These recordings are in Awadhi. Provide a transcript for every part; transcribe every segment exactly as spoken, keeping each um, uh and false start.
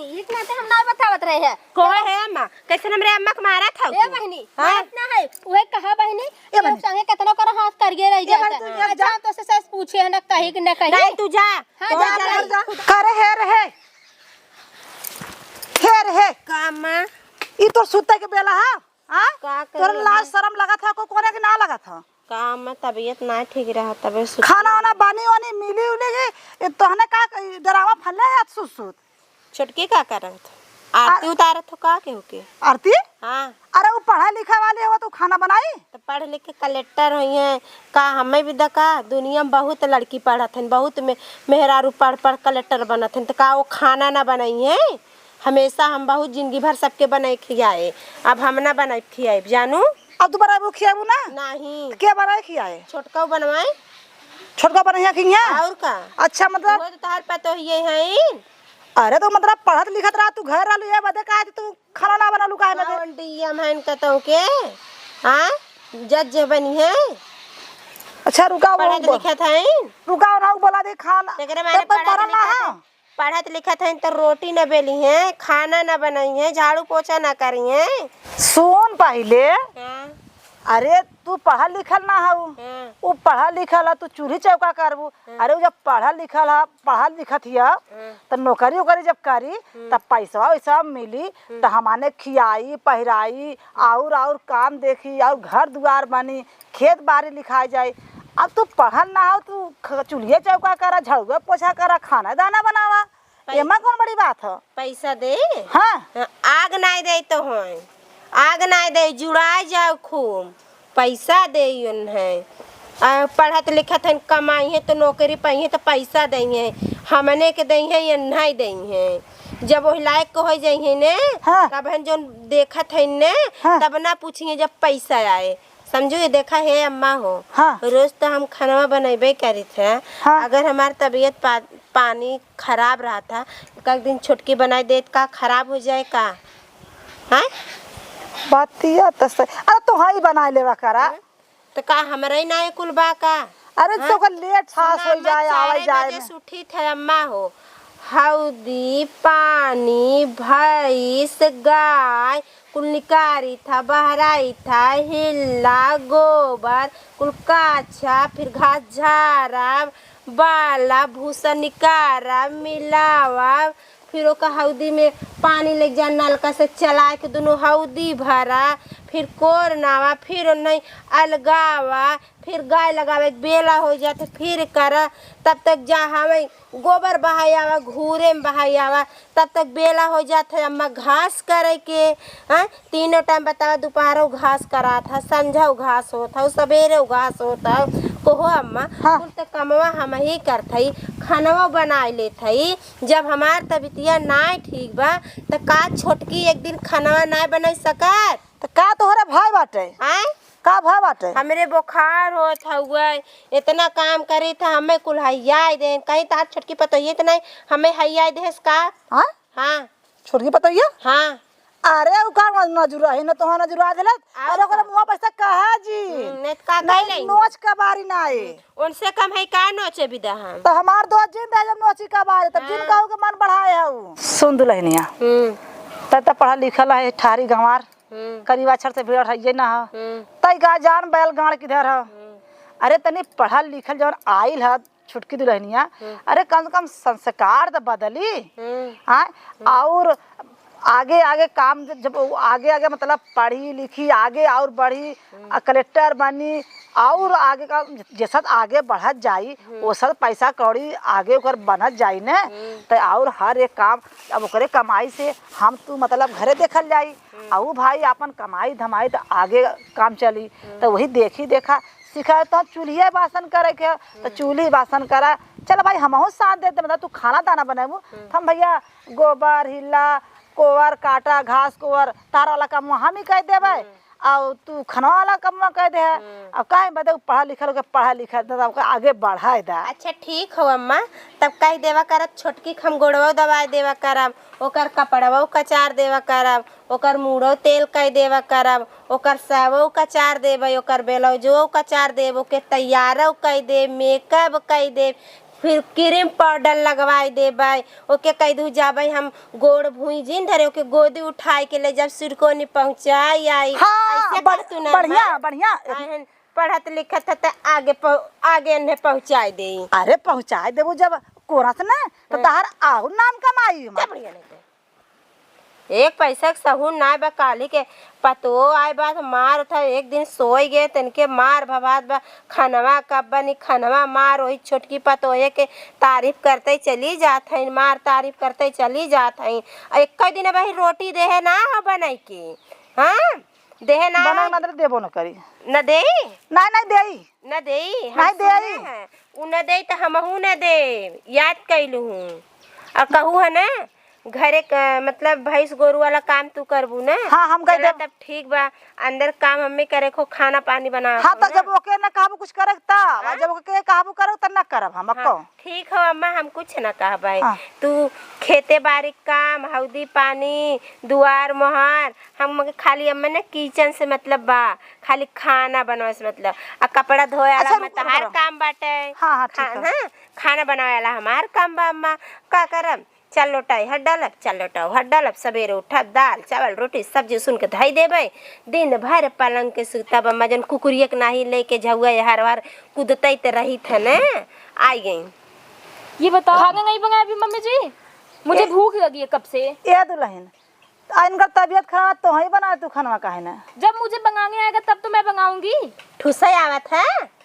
एक नाते हम ना बतावत रहे हैं। कौन है अम्मा? कैसे हमरे अम्मा के मारत हौ ए तू? बहिनी, हाँ? मारत ना है। उहे कहा बहिनी, ए बहिनी। संगे केतनो करो हाथ करिए रह ए बहिनी, जाता। तू जा। अच्छा, तो से सस पूछे है ना, कही कि ना कही। नहीं, तू जा। हाँ, तू जा, जा, जा। जा। करे हे रे हे। हे रे हे। का अम्मा? ई तोर सुते के बेला है? हाँ? का करे तोर लाज अम्मा? शरम लगत है, को कोने के ना लगत है? का अम्मा, तबीयत ना ठीक रहा, तबे सुत खाना वाना बनी वानी मिली उली कि ये तोहने का ड्रामा फैले है सुत सुत? छोटकी का करत? आरती आ- उतारत हो का केहू के? आरती? हाँ। अरे वो पढ़ा लिखा वाली हो तो खाना बनाई? तो पढ़ लिख के कलेक्टर होइहैं का? हमें भी दका दुनिया में बहुत लड़की पढ़त हन, बहुत में मेहरारू पढ़ पढ़ कलेक्टर बनत हन, तो का वो खाना ना बनइहैं? हमेशा हम बहुत जिंदगी भर सबके बनाए खियाए, अब हम ना बनाए खियाए जानू। अब तू बनाबू खियाबू ना? नहीं। के बनाए खियाए? छोटका बनवाए। छोटका बनइहैं खियाए? और का? अच्छा, मतलब वो तो तोहार पतोहिए हैं। अरे तो मतलब पढ़त लिखत रहा तू घर रहलू, ये बदे का तू खाना ना बनालू काहे बदे? कौन डीएम है इनका तो के? हाँ, जज बनी है। अच्छा रुका, वो पढ़त ब- लिखत है। रुका ना, वो बोला दे खाना। तेकरे मारे तब पढ़त पढ़ल ना लिखत है। है। पढ़त लिखत है तो रोटी न बेली है, खाना न बनाई है, झाड़ू पोछा न करी है। सुन पहिले। हाँ। अरे तू पढ़ल लिखल ना हऊ। हाँ। उ पढ़ल लिखल ह, तू चूल्ही चौका करबू। हाँ। अरे उ जब पढ़ल लिखल ह, पढ़ल लिखत हिया, हाँ। त नौकरी ओकरी जब करी, हम्म। तब पैसवा वैसवा मिली, हम्म। त हमने खियाई पहिराई, और और काम देखी, और घर दुआर बनी, खेत बारी लिखाई जाई। अब तू पढ़ल ना हो, तू ख- चूल्हे चौका करा, झाड़ुआ पोछा करा, खाना दाना बनावा, पै- एमा कौन बड़ी बात ह? पैसा दे। हाँ। आग नाई दे तो होय, आग नाई दे, जुड़ाई जाओ खूब, पैसा दे उन्हें। आ, पढ़त लिखत हैं, कमाई है तो नौकरी पाई है तो पैसा दे हैं, हमने के दे हैं या नहीं दे हैं। जब वही लायक के हो जाई है ने, हाँ। तब हम जौन देखत है ने, हाँ। तब ना पूछिए जब पैसा आए। समझू, ये देखा हे अम्मा हो, हाँ। रोज तो हम खानवा बनइबे करित है। हाँ। अगर हमार तबीयत पा-, पानी खराब रहत है, एक दिन छोटकी बनाई देत का खराब हो जाए का? हैं? बतिया तो सही। अरे तो हाँ ही बनाई लेवा करा। हाँ? तो का हमरा ही ना कुल बा का? अरे हाँ? तो ओकर लेट फास सुना, हो जाए, आवे जाए में। उठी थे अम्मा हो, हौदी, पानी, भैंस, गाय, कुल निकारित ह, बहराइत ह, हिल्ला, गोबर, कुल काछा, फिर घास झारा, बाला, भूसा निकारा, मिलावा, फिर ओका हौदी में पानी लेके जा, नलका से चलाए के दुनो हौदी भरा, फिर कोरनावा, फिर ओन्हई अलगावा, फिर गाय लगावे के बेला हो जात, फिर करा, तब तक जा हमें गोबर बहाई आवा, घूरे में बहाई आवा, तब तक बेला हो जात है अम्मा घास करे के। हाँ, तीनों टाइम बतावा, दोपहरो घास करात है, संझाऊ घास होत है, सबेरे घास होत है। कहो अम्मा, हाँ। कुल तो कमवा हम ही करत हई, खानवा बनाए लेत हई। जब हमार तबियतिया नाय ठीक बा, त का छोटकी एक दिन खानवा नाय बनाई सकत? त का तोहरा भाई बाटे? आय? का भाई बाटे? हमरे बुखार होत हउए, इतना काम करी था, हमें कुल हइयाई देन। कहीं तार छोटकी पतोहिए त नहीं, हमें हइयाई देस का? हाँ? हाँ। छोटकी पतोहिया? हाँ। अरे, उ का नजुरा है, न तोहरा नजुरा देलत। और अरे, ओकरा का? मुँह पर से कहा जी। हम्म, नहीं त का नहीं, कह लेंगे? नोच कबारी ना है। उनसे कम है का नोचे बिदा हम? तो हमार दोस्त जिन रहे जब नोची कबारी, तब जिन हाँ। कहू के मन बढ़ाए है उ। सुन दुल्हनिया, हम्म। तब तक पढ़ल लिखल है, ठारी गंवार, हम्म। करीब अक्षर से भिड़ल है ये ना है। हम्म। तई का जान बैल गाड़ किधर है? हम्म। अरे, तनी पढ़ल लिखल जौन आइल है, छोटकी दुल्हनिया, हम्म। अरे कम से कम संस्कार त बदली। हम्म। हाँ, हम्म। और आगे आगे काम जब, जब वो आगे आगे मतलब पढ़ी लिखी आगे और बढ़ी, हम्म। आ, कलेक्टर बनी और आगे का जैसा आगे बढ़त जाई, हम्म। वो सब पैसा कौड़ी आगे ओकर बनत जाई ने, हम्म। त और हर एक काम अब ओकरे कमाई से हम तू मतलब घरे देखल जाई, हम्म। आ ऊ भाई आपन कमाई धमाई त आगे काम चली, हम्म। त वही देखी देखा सिखाए तो चूल्हिए बासन करे के, तो हम्म। चूल्ही बासन करा। चल भाई, हमहू साथ देते, मतलब तू खाना दाना बनाबू, हम्म। तो हम भैया गोबर, हिल्ला, कोवर, काटा, घास, कोवर, तार वाला काम हम ही कर देबे, हम्म। और तू खाना वाला काम कर दे है। हम्म। अब काहे बदे उ पढ़ा लिखल होके पढ़ा लिखा दे, तो ओके आगे बढ़ाए दा। अच्छा ठीक हो अम्मा, तब कह देवा करब छोटकी के हम गोड़वा दबाए देवा करब, ओकर कपड़वा कचार देवा करब, ओकर मूड़ो तेल कइ देवा करब, ओकर सवो कचार देबै, ओकर ब्लाउजो कचार देब, ओके तैयारो कइ देब, मेकअप कइ देब, फिर क्रीम पाउडर लगवाई देबै, ओके कह दू जाबै हम गोड़ भुइँ जिन धरे, ओके गोदी उठाई के ले जब सिरकोनी पहुँचाई आई। हाँ, ऐसे बढ़-, कहतू ना बढ़िया, माँ। बढ़िया। आहन पढ़त लिखत है त आगे पह-, आगे इन्हें पहुँचाई देई। अरे पहुँचाई देबू जब कोरस न, तो हाँ। तहार आउर नाम कमाई माँ। क्या बढ़िया नहीं तो। एक पैसा के सहूर नाय बा, काल्हि के पतोह आय बा, त मार उठा, एक दिन सोय गए, तनके मार भभात बा, खनवा कब बनी, खनवा मार, वही छोटकी पतोहे के तारीफ करते चली जात हईन, मार तारीफ करते चली जात हईन। आ एक दिन वही रोटी देहे ना हो बनाई के, हाँ, देहे ना बना हो। मतलब देबो न करी। न देई? ना, ना देई। न देई, हम नहीं देई। सुने हैं। उ न देई त हमहू न देब, याद कैलू हूँ। और कहू है ना, घरे क-, मतलब भैंस गोरू वाला काम तू करबू ना? हाँ, हम कह चला देब। तब ठीक बा, अंदर काम हमें करे को, खाना पानी बनावे हाँ, को तो ना। जब ओके न कहबू कुछ करब तब, आ हाँ? जब ओके कहबू करब तब न करब हम, हाँ, अक्को। ठीक हो अम्मा, हम कुछ न कहबै। हाँ। तू खेते बारी काम, हौदी पानी, दुआर मोहार, हम खाली अम्मा न किचन से मतलब बा, खाली खाना बनवे से मतलब। आ कपड़ा धोए वाला अच्छा, अम्मा रुको, तहार रुको। काम बाटे। हाँ, हाँ, ठीक खा-, है। हाँ, खाना बनावे वाला हमार काम बा अम्मा, का करब? चार लोटा इहर डालब, चार लोटा उहर डालब, सबेरे उठब, दाल, चावल, रोटी, सब्जी सुन के धई देबै। दिन भर पलंग के सुतब, अम्मा जन कुकुरिया के नाहीं लेके झउआ इहर उहर कूदतै त रहित है न। आई गई। ये बताओ, खाना नहीं बनाया अभी मम्मी जी? मुझे ए- भूख लगी है कब से। ए दुल्हन, आ इनकर तबीयत खराब, तोहई बनाए तू खनवा काहे ना? जब मुझे बनाने आएगा तब तो मैं बनाऊंगी। ठुसै आवत है?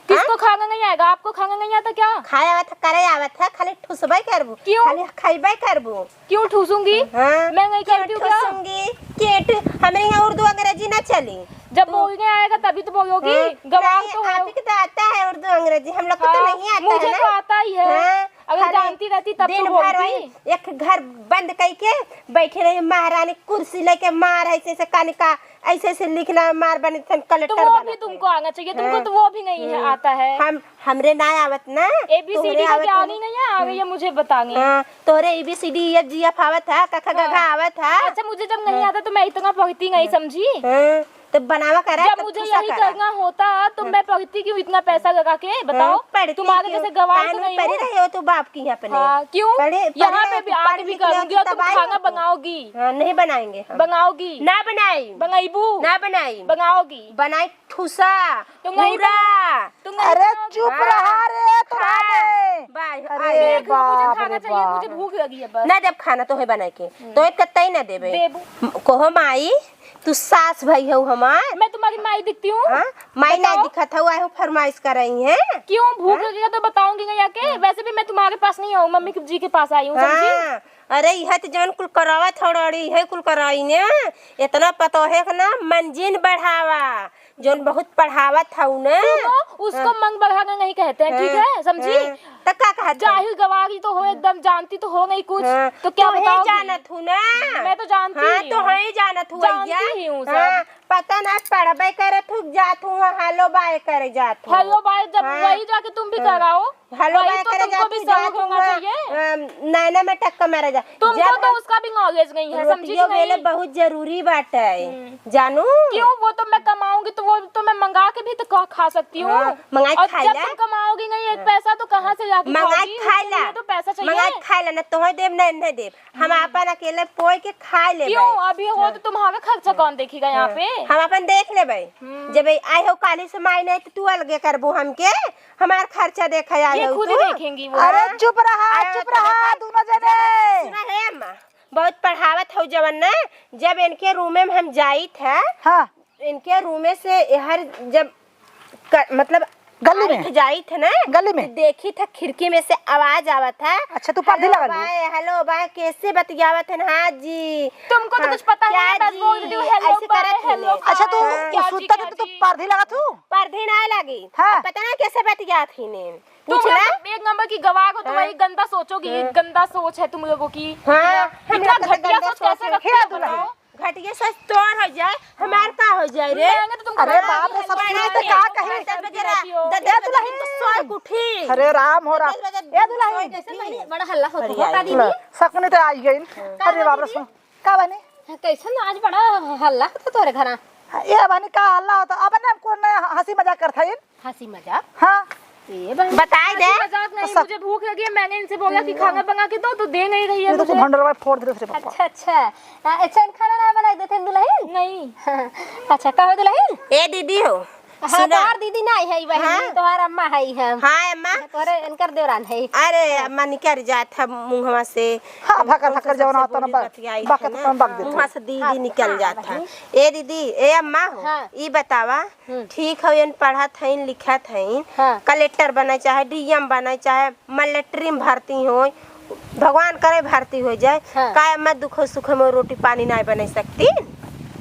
किसको हाँ? खाना नहीं आएगा? आपको खाना नहीं आता क्या? खाए आवत है, करे आवत है, खाली ठुसबै करबू। क्यों? खाली खइबै करबू। क्यों ठूसूंगी? हाँ? मैं नहीं क्यों करती हूँ क्या? ठूसूंगी? क्यों ठू-, हमें यहाँ उर्दू अंग्रेजी ना चली। जब हम्म। बोलने आएगा तभी तो बोलोगी। हम्म। गवार नहीं, तो हो। आप ही को तो आता है उर्दू अंग्रेजी, हम लोग को तो हाँ, नहीं आता मुझे है ना। तो आता ही है। हाँ, अगर खाली जानती रहती तब दिन तो भर बोलती। वही एक घर बंद करके बैठे रही महारानी, कुर्सी लेके मार ऐसे ऐसे कान का, ऐसे ऐसे लिखना मार बने थन कलेक्टर तो वो बना भी के। तुमको आना चाहिए, तुमको हाँ। तो वो भी नहीं है, हम्म। आता है। हम, हमरे ना आवत ना, A B C D तोहरे का आवत ज्ञान ना। ही नहीं है, आ गई है हम्म। मुझे बताने। हाँ, तोहरे A B C D F G F आवत है, क ख ग घ हाँ। आवत है। अच्छा, मुझे जब नहीं हाँ। आता तो मैं इतना पढ़ती नहीं, हाँ। समझी? हाँ। तो बनावा करा, जब तो मुझे ठूसा यही करा। करना होता, तो हाँ। मैं पढ़ती क्यों इतना पैसा लगा के? बताओ, हाँ, पढ़ती तुम्हारे क्यों? जैसे गवार तो कानून नहीं पढ़ी हूँ। रहे हो तो बाप की अपने। हाँ, क्यों? पढ़े, पढ़े यहाँ रहे पे भी तो आके पढ़ भी लिख ले करूंगी तो और तुम बताएंगे खाना तुम। बनाओगी। हाँ, नहीं बनाएंगे हम। बनाओगी। ना बनाई। बनाईबू। ना बनाई। बनाओगी। बनाई ठूसा, तुम नहीं पूरा। बना-, तुम नहीं अरे बनाओगी। चुप हाँ। रहा रे, तो हाँ। आगे। बाय, अरे आगे। देख लो, मुझे बाप खाना रे चाहिए, बाप। मुझे भूख लगी है बस। ना देब खाना तोहे बनाई के। हम्म। तोहे कतई ना देबे। देबू। म-, कहो माई, तू सास भई हऊ हमार। मैं तुम्हारी माई दिखती हूँ? हाँ? माई ना बताओ। दिखत हऊ, आए हो फरमाइश करई है। क्यों? भूख हाँ? लगेगा तो बताऊंगी नहीं आके। हम्म। वैसे भी मैं तुम्हारे पास नहीं आऊँ, मम्मी जी के पास आई हूँ, समझी? हाँ। अरे, इहे तो जवन कुल करावत हऊ, अरे, इहे कुल कराई ने। इतना पतोहे के ना मंजिन बढ़ावा, जवन बहुत पढ़ावत हऊ ने। सुनो, उसको हाँ। मंग बढ़ाना नहीं कहते हैं, ठीक हाँ, है? समझी? हाँ। त का कहत है? जाहिल गवारी तो हो, एकदम जानती तो हो नहीं कुछ। हाँ, तो क्या तू ही बताओगी? जानत हूँ ना। मैं तो जानती हाँ, ही तो हूँ। ही जानत हूँ जानती भैया। ही हूँ सब। हाँ, पता ना पढ़बे करत हूँ, जात हूँ, हेलो बाय करे जात हूँ। हेलो बाय जब हाँ। वही जाके तुम भी हाँ। कराओ। हेलो वही बाय तो करे तुमको जात भी हूँ, जात सहयोग हूँ, होना हाँ। चाहिए। अम, नैना में टक्का मारा जा। तुमको जब तो हम उसका भी knowledge नहीं है, समझी कि रोटियों बेले नहीं? बहुत जरूरी बात है। हम्म। जानू? क्यों? वो तो मैं कमाऊंगी तो वो तो मैं मंगा के भी तो खा, खा सकती हूँ। हाँ, मंगाई और खाई जब ला। तुम कमाओगी नहीं एक हाँ। पैसा तो कहाँ से लाके मंगाई खाओगी? खाई उसके ला। लिए तो पैसा चाहिए। मंगाई खाई ला, ना तोहे देब, ना इन्हें देब। हम हम्म। आपन अकेले पोय के खाई लेबे। क्यों? अभी हो हाँ। तो तुम्हारा खर्चा हाँ। कौन देखेगा यहाँ हाँ। पे? हम आपन देख लेबे। हम्म। जब आए हो काली से माई नहीं तो तू अलगे करबो हमके, हमार खर्चा देखे आए ये हो खुद तू। देखेंगी वो। अरे हाँ। चुप रहा, अरे चुप तो रहा, देखो, दोनों जने। सुना है अम्मा, बहुत पढ़ावत हो जवन ना, जब इनके रूमे में हम जाइत है, हाँ। इनके रूमे से एहर जब क-, मतलब गली में? आइत जाइत है ना, गली में? तो देखी था खिड़की में से आवाज आवत है, अच्छा, तू पर्दी "हेलो लगल हो? बाय, हेलो बाय, कैसे बतियावत है ना?" हाँ जी। तुमको तो हाँ, कुछ पता क्या नहीं है, बस जी? बोल देती हूँ, "हेलो ऐसे बाय, करत हेलो ही बाय।" अच्छा, तू, हाँ। तू क्या जी, सुतत क्या तो तू जी? पर्दी लगत हूँ? पर्दी ना लगी। हाँ। अब पता ना कैसे बतियात ही ने। तुम पूछला? लोग एक नंबर की गवार हो, हाँ। तुम्हारी गंदा सोचोगी, हाँ। गंदा सोच है तुम लोगों की। हाँ, इतना, हम इतना लोग तो घटिया गंदा सोच कैसे सोच है। रखते हे हो दुल्हन। बताओ? घटिया सोच तोर हो जाए, हमार का हो जाए रे? मैंने तो तुमको अरे बताया बाप रे, नहीं, सब हमारा सुनते क्या का है? कही? दस बजे रा-, रहती हो। दस ए बजे दुल्हन। तो सोए के उठी। अरे राम हो राम। दस बजे ए दुल्हन। सोए के उठी। बड़ा हल्ला होता है। का दीदी? हाँ। सकने तो आई गई। का अरे बाप रे, दीदी? सुन। का बने? कैसन आज बड़ा हल्ला होता तोरे घरा? ए बने का हल्ला होता? अब ना कोन हंसी मजाक करत है? हंसी मजाक? हाँ। ये बहन, बताई दे। मजाक नहीं, अच्छा। मुझे भूख लगी है, मैंने इनसे बोला कि खाना बना के दो, तो दे नहीं रही है ये तो मुझे। भंडरवा फोड़ दे रे बाबा। अच्छा, अच्छा। आ, अच्छा, खाना ना बनाई देते हैं दुल्हन? नहीं। अच्छा, कहो दुल्हन? ए दीदी हो, हाँ, सुना। तोहार दीदी ना है, बहन, हाँ। तोहार अम्मा है हम। हाँ, अम्मा। तोहरे इनकर देवरान है। अरे, अम्मा निकर जात है मुंहवा से। हाँ, भकर, भकर जवन आवता ना, बक, बक, बक दे। मुंहवा से दीदी निकल जात है। ए दीदी, ए अम्मा हो, हाँ। ई बतावा, हम्म। ठीक हौ, एन पढ़त हईन, लिखत हईन, हाँ। कलेक्टर बने, चाहे डीएम बने, चाहे मिलिट्री में भर्ती होई, भगवान करे भर्ती हो जाए, हाँ। काहे मैं दुखो सुखो में रोटी पानी नाय बने सकती?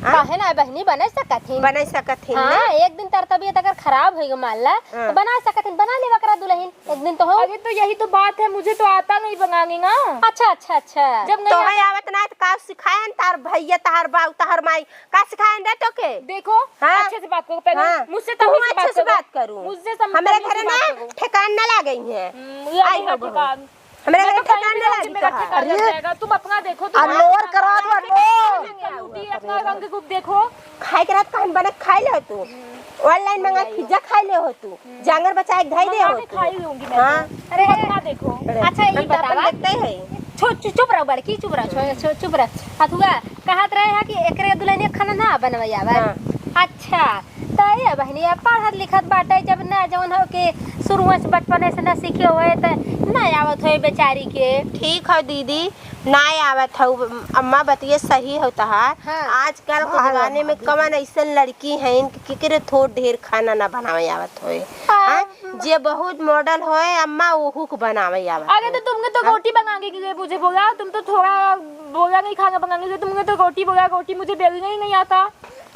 हाँ? काहे ना बहनी, बने सकत ही। बने सकत ही हाँ, ना? एक दिन तार तबियत अगर खराब होई मान ला, हाँ। तो बना सकत ही, बना लेवा करा दुल्हन, एक दिन तो हो। अरे तो यही तो बात है, मुझे तो आता नहीं बनाने ना। अच्छा, अच्छा, अच्छा। जब नहीं तो है आता आवत ना, तो का सिखायन तार भैया, तार बाऊ, तार माई, का सिखायन रे तोके? देखो, हाँ। अच्छे से बात करो, पहले हाँ। मुझसे तू तमीज से अच्छे बात से करो। बात करू। मुझसे सम-, हमरे तमीज से घरे बात ना करो। ठेकान ना लागई है। हम्म, ये आई आई हो है बहू। ठेकान। हमरे मैं घरे तो कहीं ठेकान भी ना रहूंगी, लागी मेरा तोहार। ठेकान लग अरे, जाएगा। तुम अपना देखो, तुम अनलोर अपना करा दो, देखो, अनलोर। तुम अपना देखो, तुम अपना रंग रूप देखो। खाए के रहत कहन बने खाई ले हो तू। हम्म। ऑनलाइन मंगा के पिज्जा खाई ले हो तू। हम्म। जांगर बचाए के धई दे मंगा हो के तू। खाई लूंगी मैं हाँ। तो। अरे, तुम अपना देखो। अरे, अच्छा, ये हम तो अपन बतावा। देखते हैं। छु-, चु-, चुप रहो बड़की, चुप रहो, छु-, छु-, चुप रहो। हथुआ, कहत रहे हैं कि एकरे दुल्हनिया खाना ना बनवै आवे। हाँ। अच्छा, त ए बहिनी, अब पढ़त लिखत बाटे, जब ना जौन हो कि शुरुए से बचपने से ना सीखे होए, त ना आवत होए बेचारी के। ठीक हौ दीदी, ना आवत हौ, अम्मा बतिये सही हौ तहार। हाँ। आजकल के हाँ, जमाने में अम्मा। कवन ऐसन लड़की हैं कि केकरे थोड़ ढेर खाना ना बनावे आवत होए। हाँ। हाँ? जे बहुत मॉडल होए अम्मा, ओहू के बनावे आवत अरे होए। तो तुमने तो हाँ? रोटी बनाने के लिए मुझे बोला, तुम तो थोड़ा बोला नहीं खाना बनाने के लिए, तुमने तो रोटी बोला, रोटी मुझे बेलना ही नहीं आता।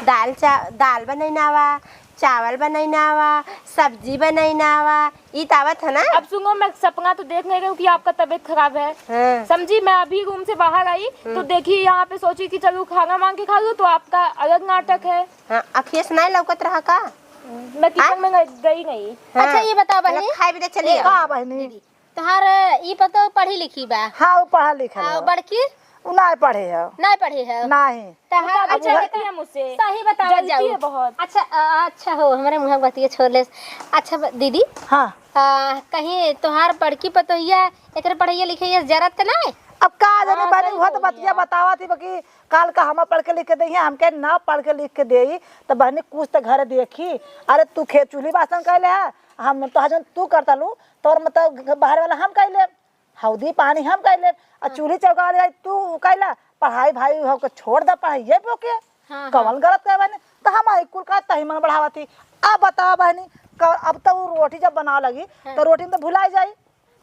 दाल चा-, दाल बनैना आवा, चावल बनैना आवा, सब्जी बनैना आवा, ई त आवत है ना? अब सुनो, मैं सपना तो देख नहीं रही हूँ कि आपका तबीयत खराब है। हाँ। समझी, मैं अभी रूम से बाहर आई, तो हम्म। देखी यहाँ पे सोची कि चलो खाना मांग के खा लूँ, तो आपका अलग नाटक है। हाँ, अखिए से नहीं लौकत रहा का? मैं किचन आय? में गई, गई नहीं। हाँ। अच्छा, ये बताओ चलो, बहनी। खाए भी दे, चलिए। ए, का बहनी? दीदी, तोहार ई पतो पढ़ी लिखी बा? हाँ, वो पढ़ा लिखा आ, है। बड़की? उ नाय पढ़े है। नाय पढ़े है? नहीं। तहार वो तो अभी अच्छा, जलती है मुझसे। सही बतावा जलती जाऊ। है बहुत। अच्छा, अ, अच्छा हो, हमरे मुँह बतिया छोड़ ले। अच्छा ब-, दीदी। हाँ। आ, कहीं तोहार बड़की पतोहिया एकरे पढ़ाइया लिखाइया जरत त नाय? अब का जाने हाँ, बहनी, सही उहो तो बोली बतिया है। बतावा थी, बाकी काल का हम पढ़ के लिख के देइहैं, हमके ना पढ़ के लिख के देई, तो बहनी कुछ तो घर देखी। अरे तू खेत चूल्ही बासन कैले है, हम तो हजन तू करता लू, तोर मतलब बाहर वाला हम कैले, हौदी पानी हम कैले, आ हाँ। चूल्ही चौका वाली तू कैला, पढ़ाई भाई हो के छोड़ दे, पढ़ाइए पे के। हाँ, हाँ। कवन गलत कहे बहनी, तो हम आई कुल का तही मन बढ़ावा थी। अब बतावा बहनी, क-, अब तो वो रोटी जब बनावे लगी, हाँ। तो रोटी में तो भुलाई जाई।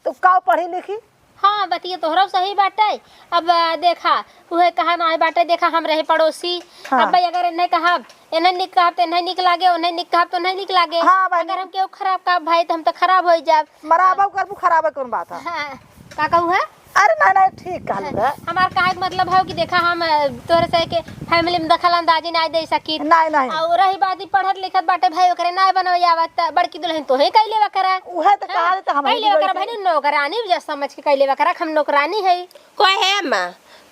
तो का पढ़ी लिखी? हाँ, बतिया तोहरा सही बाटे। अब, आ, देखा, उहे कहा ना बाटे, देखा, हम रहे पड़ोसी। हाँ। अब भाई, अगर इन्हें कहब, इन्हें निक कहब, तो इन्हें निक लागे, उन्हें निक कहब, तो उन्हें निक लागे। हाँ, बहनी। अगर हम केहू खराब कहब, भाई, तो हम तो खराब होइ जाब। मराबा करबू, खराब है, कौन बात है? हाँ, का कहू है? अरे, नहीं, नहीं, ठीक कहलू है। हमार कहे के मतलब है कि देखा, हम, अ, तोहरे से के family में दखल अंदाजी ना दे सकी। नहीं, नहीं। और रही बात, ई पढ़त लिखत बाटे भाई, ओकरे ना बनवे आवत, त बड़की दुल्हन तोहे कइ लेवा करा। उहे त हाँ, कहा, त हम कइ लेवा करा भाई, नौकरानी जस समझ के कइ लेवा करा, हम नौकरानी है। कोई है अम्मा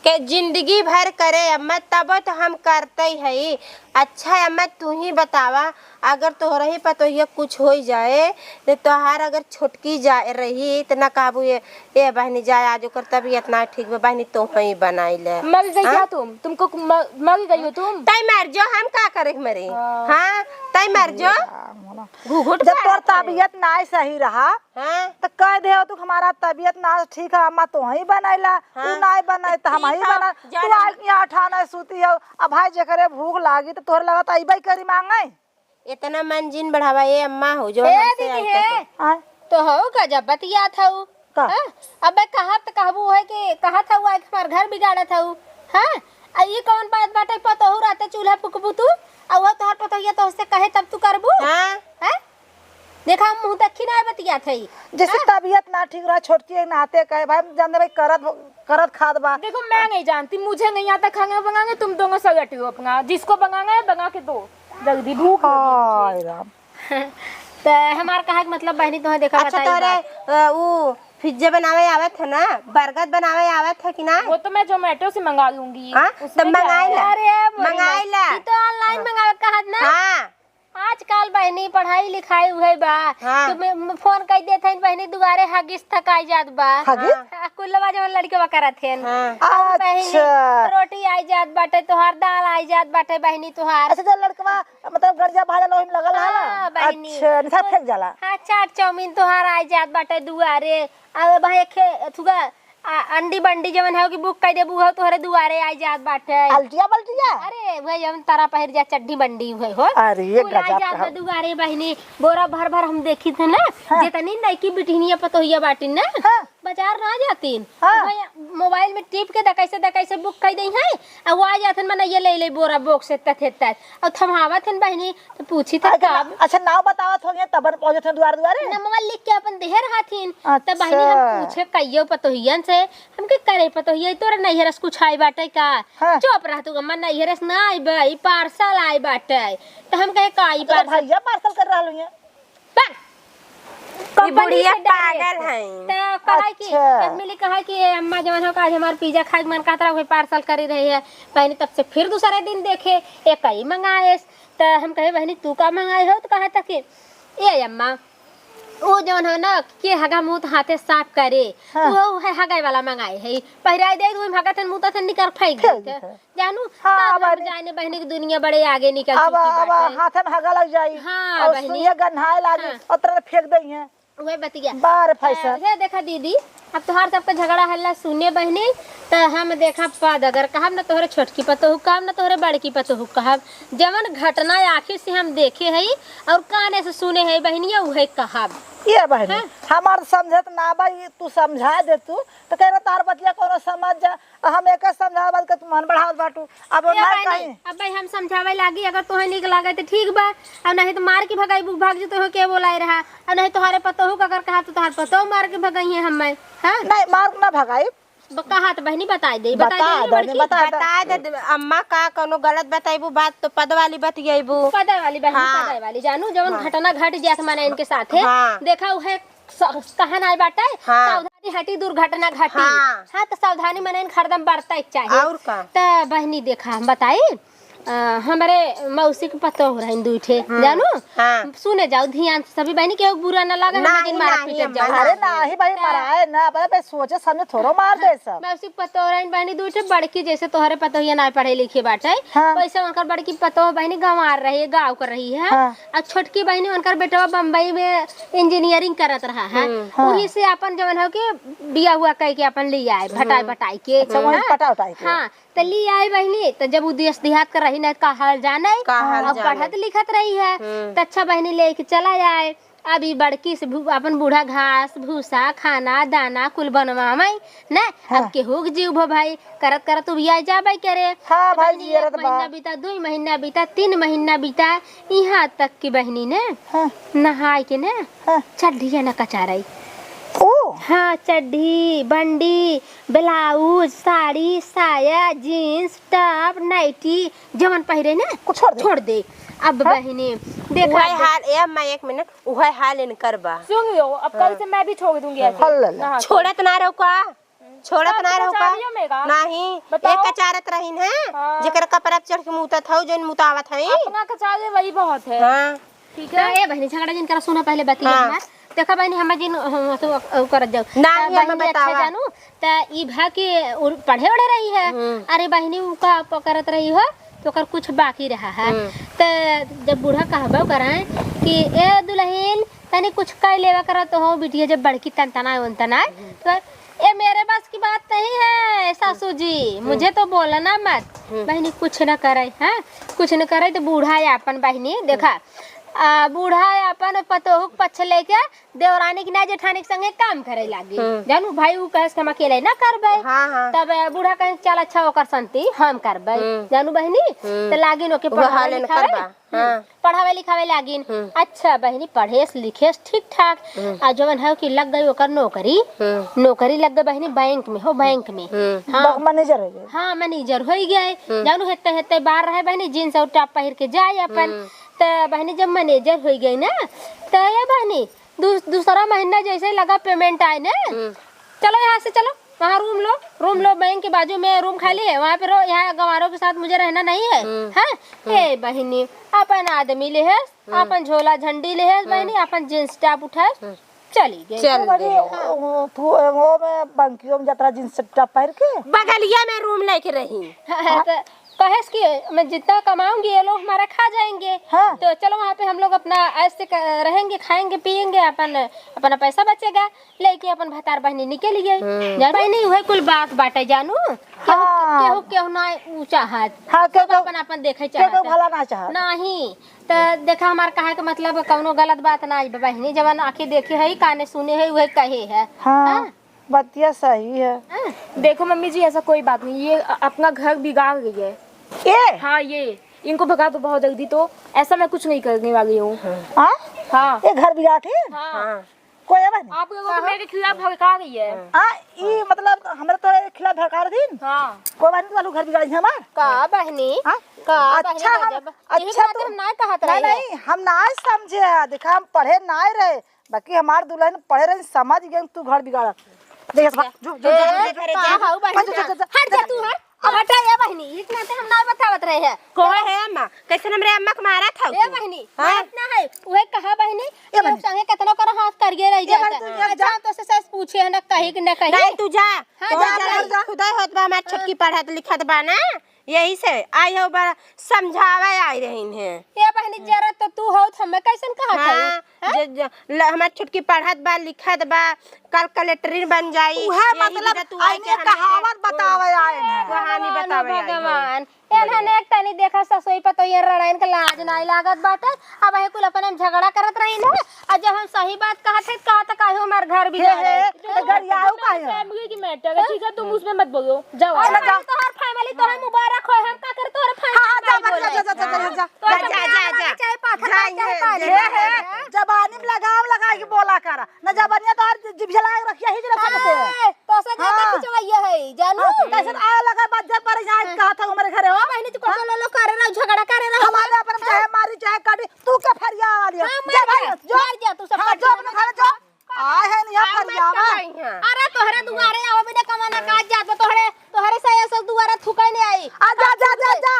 के जिंदगी भर करे अम्मा, तबो तो हम करते ही है। अच्छा अम्मा, तू ही बतावा, अगर तोहरही पतोहिया कुछ होइ जाए, त तोहार अगर छोटकी जा रही, त ना कहबू, "ए, ए बहिनी, जा, आज ओकर तबीयत ना ठीक बा, बहिनी, तोहई बनाई ले।" मर गई हाँ? क्या तुम? तुमको म-, मर गई हो तुम? तई मर जो, हम का करे के मरी? हाँ। हाँ, तई मर जो। राम, राम। घुघुट जब तोर तबीयत ना सही रहा, हाँ। त कह दे हो, "तू हमारा तबीयत ना ठीक है, अम्मा, तोहई बनाई ला, तू हाँ। ना बनाए, त हम ही ठीक है, बना।" जाना तू आके यहाँ अठाना सूती हो, अब भाई, जेकरे भूख लागी, त तोहरे लगत अइबे करी मांगे। इतना मन जिन बढ़ावा, ए अम्मा हो, जो ए हमसे दीदी आई है। कहे। आय। तो हो गजब बतियात हऊ। का? हाँ? अबे कहत कहबू है कि कहत हऊ आके हमार घर बिगाड़त हऊ। हाँ? आ ई कौन बात बाटे, पतोहू रहते चूल्हा फुकबू तू? आ वो तोहर पतोहिया तोहसे कहे तब तू करबू? हाँ। हाँ? देखा हम मुँह देखी ना बतियात है। जैसे हाँ? तबीयत ना ठीक रहा, छोटकी एक नाते कहे, भाई हम जानते भाई करत, करत खात बा। देखो मैं नहीं जानती, मुझे नहीं आता खाना बनाने, तुम दोनों सलट लो अपना, जिसको बनाना है बना के दो। जल्दी भूख लगी है मुझे। हाय राम। त हमार कहे के मतलब बहिनी तोहे देखा अच्छा, बताई तोरे, बात। अ, उ पिज्जा बनावे आवत है ना, बर्गर बनावे आवत है कि ना? वो तो मैं Zomato से मंगा लूंगी। हाँ? उसमें तब क्या मंगाई है? ला। अरे, मोरी मंगाई माँ, ला। ई तो online हाँ। मंगावे कहत ना? हाँ। आजकल बहिनी पढ़ाई लिखाई उहे बा। हाँ। तो मैं, मैं फोन कइ देत हइन बहिनी, दुआरे हगिस तक आइ जात बा। हगिस? हाँ। आ, कुल्लवा जवन लड़कवा करत हइन। हाँ। और बहिनी, अच्छा। रोटी आइ जात बाटे तोहार, दाल आइ जात बाटे बहिनी तोहार। अच्छा, जो लड़कवा, मतलब, गड़िया भाड़ा लोहिन लगल है ना? हाँ, बहिनी। अच्छा, निशा फेंक जाला। हाँ, चाट चाउमीन तोहार आइ जात बाटे दुआरे। अब भाई, खे-, थुगा, आ, अंडी बंडी जवन है कि बुक कइ देबू, उहो तोहरे दुआरे आइ जात बाटे। अल्टिया बल्टिया? अरे, उहे जवन तारा पहिर जा चड्ढी बंडी उहे हो। अरे, ये कुल आइ गजब जात का। बा दुआरे बहिनी, बोरा भर भर हम देखी थे ना, हाँ। जितनी नइकी बिटिनिया पतोहिया बाटिन ना, हाँ। बाजार ना जातिन। हाँ। उहे मोबाइल में टिप के दकाई से, दकाई से बुक कइ देइ हैं, आ वो आइ जात हन, मनइया लेइ लेइ बोरा बोक से तथे तथ। और थमहावत हन बहिनी, तो पूछी त अच्छा, कब? अच्छा, नाव बतावत होइहैं, तब न पहुँचत हैं दुआरे दुआरे? नमवा लिख के अपन देहे रहथिन। अच्छा। तब बहिनी हम पूछे कइयो पतोहियन से, हमके करे पतोहिया, तोरे नैहर से कुछ आइ बाटे का? हाँ। चुप रह तू, अम्मा, नैहर से ना आइ बा, ई पार्सल आइ बाटे। तो हम कहे, "का ई तो पार्सल?" भैया पार्सल कर रहल हुइहैं। बा, ई कंपनी बुढ़िया से डायरेक्ट। पागल हैं। तो कहा कि अच्छा। कश्मीरी कहा कि, "ए अम्मा, जवन हो का आज हमार पिज्जा खाए के मन कहत रहा, वही पार्सल करी रही है।" बहिनी तब से फिर दूसरे दिन देखे, एक ही मंगाएस। त हम कहे, "बहिनी, तू का मंगाए हो?" त कहा था कि, "ए अम्मा, वो जवन है ना, के हगा मुँह हाथे साफ करे, हाँ। वो है हगाई वाला मंगाए है, पहिराई दे, वही हगा थन मुँह थन निकर फेंक फेंक देते।" देते। जानू, हाँ, तब हम बहिनी। जाने बहिनी की दुनिया बड़े आगे निकल अब, चुकी अब बाटे। हाथे में हगा लग जाई, हाँ, और बहिनी। सुइया गन्हाए लागी, हाँ। और तरह फेंक देइहैं। उहे बतिया। बार फैशन। त हे देखा दीदी, अब तोहार सबके झगड़ा हल्ला सुने बहिनी, त हम देखा पद अगर कहब न तोहरे छोटकी पतोहू कहब, न तोहरे बड़की पतोहू कहब। जवन घटना आँखी से हम देखे हई और काने से सुने हई बहिनिया, उहे कहब। ये बहिनी, हाँ। हमार समझत ना बा, ई तू समझा दे तू, त कह रहा तार बतिया कोनो समझ जा, हम एके समझावत के तू मन बढ़ावत बाटू। अब ए ना बहिनी, कहीं। अब भाई हम समझावे लागी, अगर तोहे नीक लागे त ठीक बा, और नहीं त मार के भगाई, बुक भाग जे तोहे के बोलाए रहा, और नहीं तोहरे पतोहू का अगर कहा त तोहर पतोहू मार के भगाई है हमें, हाँ? नहीं, मार ना भगाई। ब-, कहा त बहिनी बताई दे, बताई बता दे, दे, बड़की। बता दे। बता दे, अम्मा का कोनो गलत बताइबू बात तो पद वाली बतियाइबू। पद वाली बहिनी, हाँ। पद वाली जानू, जवन हाँ। घटना घट जात माने इनके साथे, हाँ। देखा उहे स-, कहन आए बाटे, हाँ। सावधानी हटी दुर्घटना घटी। हाँ। हाँ, त सावधानी मनइन हरदम बरतइ के चाही। और का? त बहिनी देखा, हम बताई, अ, हमरे मौसी के पतोह रहिन दुइ ठे, हम्म। जानू? हाँ। सुने जाओ ध्यान से सभी बहिनी, केहू के बुरा ना लागे, हम नहीं, दिन मार नहीं, पीटत हम जाओ। अरे नहीं। नाही भाई, त मराए ना, अब बे सोचे सामने थोड़ो मार दे सब। मौसी के पतोह रहिन बहिनी दुइ ठे, बड़की जैसे तोहरे पतोहिया ना पढ़े लिखे बाटे, हाँ। वैसे उनकर बड़की पतोह बहिनी गंवार रही, गाँव कर रही है। हाँ। आ छोटकी बहिनी उनकर बेटवा बम्बई में इंजीनियरिंग करत रहा है। हम्म। हाँ। वही से अपन जवन हो के बिया हुआ कह के अपन ले आए, भटाई हम्म। बटाई के। अच्छा, वही हाँ। पटा उटाई के। हाँ, त ले आए बहिनी, त जब उ देश देहात कर रही ना, का हाल जाने? का हाल अब जाने? पढ़त लिखत रही है, हम्म। त अच्छा बहिनी लेके चला आए। अब ई बड़की से भू-, अपन बूढ़ा घास, भूसा, खाना, दाना कुल बनवावे, ना? हाँ। अब केहू के जीव भो भाई, करत करत उबिया जाबे करे। हाँ त भाई, बहिनी, जियरत एक महीना बा। बीता, दुई महीना बीता, तीन महीना बीता, इहाँ तक कि बहिनी ने हाँ। नहाए के ने हाँ। चड्ढिया न कचारई। ओ। हाँ, चड्ढी, बंडी, ब्लाउज, साड़ी, साया, जींस, टॉप, नाइटी, जवन पहिरे ना, कुछ छोड़ दे। छोड़ दे। अब हाँ? बहिनी, देखा उहे दे। हाल, ए अम्मा, एक मिनट, उहे हाल इनकर बा। सुन लो, अब कल हाँ। से मैं भी छोड़ दूंगी ऐसे। हल्ला। नहा के। छोड़त ना रहो का? छोड़त ना रहो का? कचारियों में का? नहीं, बताओ। एक कचारत रहीन है, हाँ। जेकर कपड़ा पे चढ़ के मूतत हौ, जौन मुतावत है। अपना कचारे वही बहुत है। हाँ। ठीक है। तो ए बहिनी, झगड़ा जिन करा, सुना पहले बतिया हाँ। हमार। देखा बहिनी, हम जिन, हम तो अ, अ, करत जाओ। नहीं, तो हमें बहिनी, अच्छा बतावा। जानू, त ई भा के उर-, पढ़े ओढ़े रही है। हम्म। अरे बहिनी, उ का पकड़त रही हो, तो ओकर कुछ बाकी रहा है। हम्म। त जब बूढ़ा कहबो कराए कि, "ए दुलहिन, तनी कुछ कइ लेवा करत हो बिटिया, जब बड़की तनतनाए उनतनाए।" हम्म। तो, "ए मेरे बस की बात नहीं है सासू जी, हम्म। मुझे तो बोलना मत।" हम्म। बहिनी कुछ न करे, हैं? कुछ न करे तो बूढ़ा है अपन बहिनी, देखा, हम्म। आ, बूढ़ा है अपन पतोहू के पक्ष लेके देवरानी की ना जेठानी के संगे काम करे लागी। हम्म। जानू भाई, उ कहे से हम अकेले ना करबे। हाँ, हाँ। तब बूढ़ा कहे, "चल अच्छा, ओकर संती हम करबे।" हम्म। जानू बहिनी, हम्म। त लागिन ओके वो पढ़ावे हाल इनकर लिखावे। बा। हम्म। हाँ। पढ़ावे लिखावे लागिन। हम्म। अच्छा बहिनी, पढ़ेस लिखेस ठीक ठाक। हम्म। आ जवन है कि लग गई ओकर नौकरी। हम्म। नौकरी लग गई बहिनी बैंक में, हो बैंक में। हम्म। हाँ। ब-, मैनेजर हो गई। हाँ, मैनेजर हो गए। हम्म। जानू हेते हेते बार रहे बहिनी, जींस और टॉप पहिर के जाए अपन। हम्म। त बहिनी जब मैनेजर हो गई ना, त ये बहिनी दू-, दूसरा महीना जैसे लगा पेमेंट आए ना, हम्म। "चलो यहाँ से चलो, वहाँ रूम लो, रूम लो, बैंक के बाजू में रूम खाली है, वहाँ पे रहो। यहाँ गंवारों के साथ मुझे रहना नहीं है। हम्म। हैं? हम्म। ए बहिनी, अपन आदमी लेहेस, हम्म। अपन झोला झंडी लेहेस हम्म। बहिनी, अपन जींस टॉप उठाए, हम्म। चली गई। चल बड़ी गई। वो, वो, वो में बंकियों में जतरा जींस टॉप पहन के। बगलिया में रूम लेके रही। हाँ, तो कहेस कि मैं जितना कमाऊंगी, ये लोग हमारा खा जाएंगे। हाँ। तो चलो, वहाँ पे हम लोग अपना ऐसे क-, रहेंगे, खाएंगे, पिएंगे, अपन, अपना पैसा बचेगा। लेके अपन भतार बहिनी निकल गई। हम्म। जान बहिनी, उहे कुल बात बाटे जानू। केहू, हाँ। केहू, केहू ना ऊंचा हाथ। हाँ, केहू, सब केहू, अपन, अपन देखे केहू, केहू चाहत है। भला ना चाहत। नहीं, त देखा, हमार कहे के मतलब कौनो गलत बात ना आई बहिनी, जवन आँखें देखे है, काने सुने है, उहे कहे है। हाँ, हाँ? बतिया सही है। हाँ? देखो मम्मी जी, ऐसा कोई बात नहीं, ये अ-, अपना घर बिगाड़ रही है। ये? हाँ, ये। इनको भगा दो बहुत जल्दी, तो ऐसा मैं कुछ नहीं करने वाली हूँ। हाँ? हाँ। ये घर बिगाड़ के? हाँ। हाँ। कोई है बहिनी? आप लोगों को मेरे खिलाफ भड़का रही है। आ, ई मतलब हमरे तोरे खिलाफ भड़का रही? हाँ। कोई बहिनी, तू घर बिगाड़ी हमार? का बहिनी? हाँ? का बहिनी अच्छा, हम, गजब? यही अच्छा, बात तू हम ना कहत नहीं, रही है। नहीं, हम ना समझे है। देखा, हम पढ़े ना रहे, बाकी हमार दुल्हन पढ़े रही, समझ गए, तू घर बिगाड़। देख, जा। जो, जो, जो, ए, जो, जो, का हऊ बहिनी, जो, जो, जा। जो, जो, हट जा तू, हट। अब हटा, ए बहिनी, इतना ते हम ना बतावत रहे हैं। कोई है अम्मा? कैसे हमरे अम्मा के मारत हऊ ए तू? बहिनी, हाँ? मारत ना है। उहे कहा बहिनी, ए बहिनी। संगे केतनो करो हाथ करिए रह ए जाता। बहिनी, तू जा, अच्छा, जा। तो से सस पूछे है ना कहीं कि ना कहीं। नहीं, तू जा। हाँ, तू जा, जा, जा, जा। जा। खुदा होत बा, हमार छोटकी पढ़त लिखत बा ना, यही से आई हो बा, समझावे आई रही है। ए बहिनी, जरा तो तू हो, तो हमें कैसन कहत है? हाँ। हैं? जे, जे, ल-, हमार छोटकी पढ़त बा, लिखत बा, कल कलेक्टरिन बन जाई। उहे यही मतलब, दिन तू आई आइने के हमनी के कहावत बतावे आए हैं। कहानी भगवान, बतावे आई हैं। भगवान। एन्हन एक तनी देखा ससुई पतोहिया रड़ाइन के लाज नाई लागत बाटे। अब ये कुल अपने में झगड़ा करत रही ना। और जब हम सही बात कहत है, कहा त काहे हमार घर हे, बिगाड़े? हे, तो गरियाऊ काहे है? फैमिली की मैटर है, ठीक है, तुम उसमें मत बोलो। जाओ। अरे अरे जा। भाई, तोहर फैमिली तोहर मुबारक हो, हम का करे तोहर फैमिली हाँ, हाँ, जा, नहीं बोले। जा, जा, जा, जा, जा, जा। तोहर जा, जा, जबानी जा, में जा। चाहे पाथर जा, मार, चाहे ये, पानी ये, मार। जबानी में लगाम लगा के बोला करा। न जबानिया तोहर जि-, जिभिया लगा के रखिया ही जरा समझते हैं। ए, तो से ज्यादा हाँ। खिंचवाइया है, जानू? हाँ, कैसे आया लगा बात जब पर यहाँ हाँ। कहा था हमारे घरे हो? बहिनी, तू हाँ? कोको लोलो करे रहो, झगड़ा करे रहो। हमारे अपन चाहे मारी, चाहे काटी, तू के फरिया वाली है। हाँ, जा मर भाई, जा, जो मर जा, तू सब हाँ, काटी जो अपने घर जो। आए हैं नहीं हाँ, मैं फरियावा। कब आई हैं? अरे तोहरे दुआरे आओ बिना कमाना काज जात बा, तोहरे, तोहरे से ऐसा दुआरे थुकाई नहीं आई। आ जा, जा, जा, जा।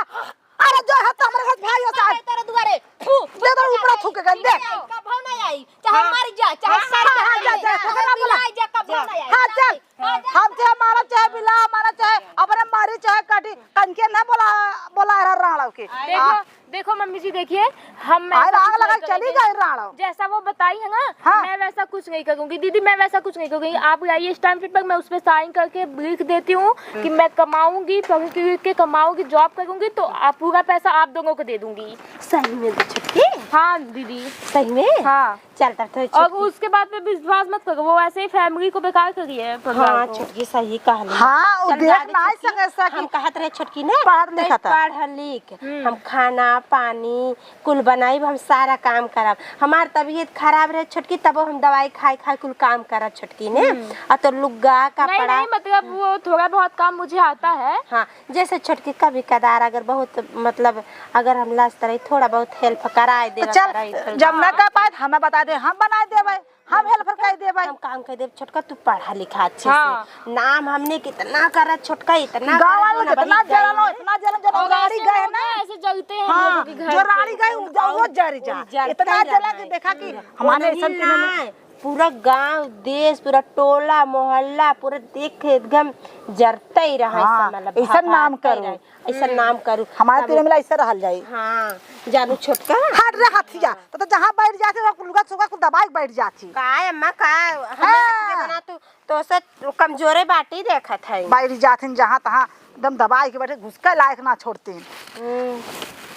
अरे जो है तो हमरे घर भाई होता है। तेरे दुआरे। थू, दे दो ऊपर थूक के गंदे। कभो नहीं आई, चाहे हाँ। मर जा, चाहे हाँ, सर हाँ, हाँ, जा, जा, जा, जा, जा, जा, जा, कभो नहीं आई। हाँ, चल। हाँ, जा। हम चाहे मारा, चाहे बिला, मारा चाहे अपने मारी, चाहे काटी, कनके ना बोला, बोला रहा राणव के। देखो, आ। देखो मम्मी जी, देखिए, हम आए ऐसा राग कुछ लगा नहीं चली करेंगे। गए राणव। जैसा वो बताई है ना, हाँ। मैं वैसा कुछ नहीं करूँगी दीदी, मैं वैसा कुछ नहीं करूँगी। आप लाइए स्टैम्प पेपर, मैं उस पे साइन करके लिख देती हूँ कि हम्म। मैं कमाऊँगी, पढ़ के लिख के कमाऊँगी, जॉब करूँगी, तो आप पूरा पैसा आप दोनों को दे दूँगी। सही में दे छुट्टी? हाँ दीदी। सही में? हाँ। चल, तब तो और छुटकी। उसके बाद में विश्वास मत करो, वो ऐसे ही फैमिली को बेकार कर रही है, परिवार हाँ, को। छुटकी सही कहली। हाँ, वो चल, देख गाड़ी ना छुटकी। सके सकी। हम कहत रहे छुटकी ने, पढ़ लिखा था। पढ़ लिख, हम्म। हम खाना, पानी, कुल बनाइब, हम सारा काम करब। हमार तबीयत खराब रहे छुटकी, तबो हम दवाई खाए खाए कुल काम करब छुटकी ने। हम्म। आ तो लुग्गा, नहीं, कपड़ा। नहीं, मतलब वो थोड़ा बहुत काम मुझे आता है। हाँ, जैसे छोटकी कभी कदार अगर बहुत, मतलब, अगर हम लाज तरह थोड़ा बहुत हेल्प कराए तो देवा चल, करा, इधर जब उधर। ना कर पाए तो हमें बता दे, हम बनाए देबे, हम हेल्प कर देबे। हम काम कर देब, छोटका तू पढ़ा लिखा अच्छे हाँ। से। नाम हमने कितना करा छोटका, इतना गाँव करा, वाले जो ना कितना बड़ी जलन हो, गई। इतना जलन, जलन और गाड़ी ऐसे गए लोग ना। ना, ऐसे जलते हैं हम हाँ, लोगों के घर जो पे। रानी गई, वो, वो जर जा। जलता इतना ही जलन रहता कि है। देखा कि हमारे ओनही ऐसा ना, पूरा गांव, देश, पूरा टोला, मोहल्ला, पूरा देख के एकदम जरते ही रहा, हाँ, ऐसा मतलब ऐसा नाम भभकते करू। रहे, ऐसा हम्म। नाम करू। हमारे तब तीनों मिला ऐसा रहल जाई। हाँ, जानू छोटका। हट रे हथिया, तो, तो जहाँ बैठ जाते वहाँ लुगा सुगा कुल दबाई के बैठ जाती। का अम्मा, का हमें हाँ। इतने बना तू, तो से कमजोरे बाटी देखत है। बैठ जाथिन जहाँ तहाँ एकदम दबाई के बैठे, घुसका लायक ना छोड़तीन। हम्म।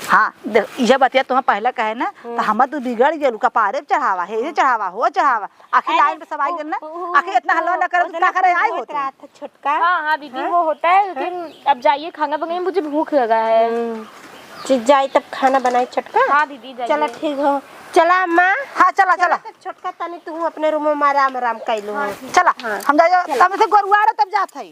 हाँ, देख, इहे बतिया तुहाँ पहले कहे ना, हम्म। तो हम तू बिगड़ गेलू, कपारे पे चढ़ावा, हेरे चढ़ावा, हो चढ़ावा। आखिर अरे, लाइन पे सब आई उ-, गेल ना, उ-, उ-, आखिर इतना हल्ला उ-, ना करे, उतना का करे आई कुल होत होती। रहा था छोटका। हाँ, हाँ, दीदी, हाँ? वो होता है, लेकिन हाँ? अब जाइए, खाना बनाइए, मुझे भूख लगा है। हम्म। जी, जाई तब खाना बनाई छोटका। हाँ, दीदी, जाइए। चला, ठीक हो। चला, अम्मा। हाँ, चला, चला, चला। तब छोटका, तनी तू अपने रूम में आराम, आराम कर लो। हाँ, ठीक। चला, हाँ। हम जाइए, चला। तब से गोरुआरे तब जात है।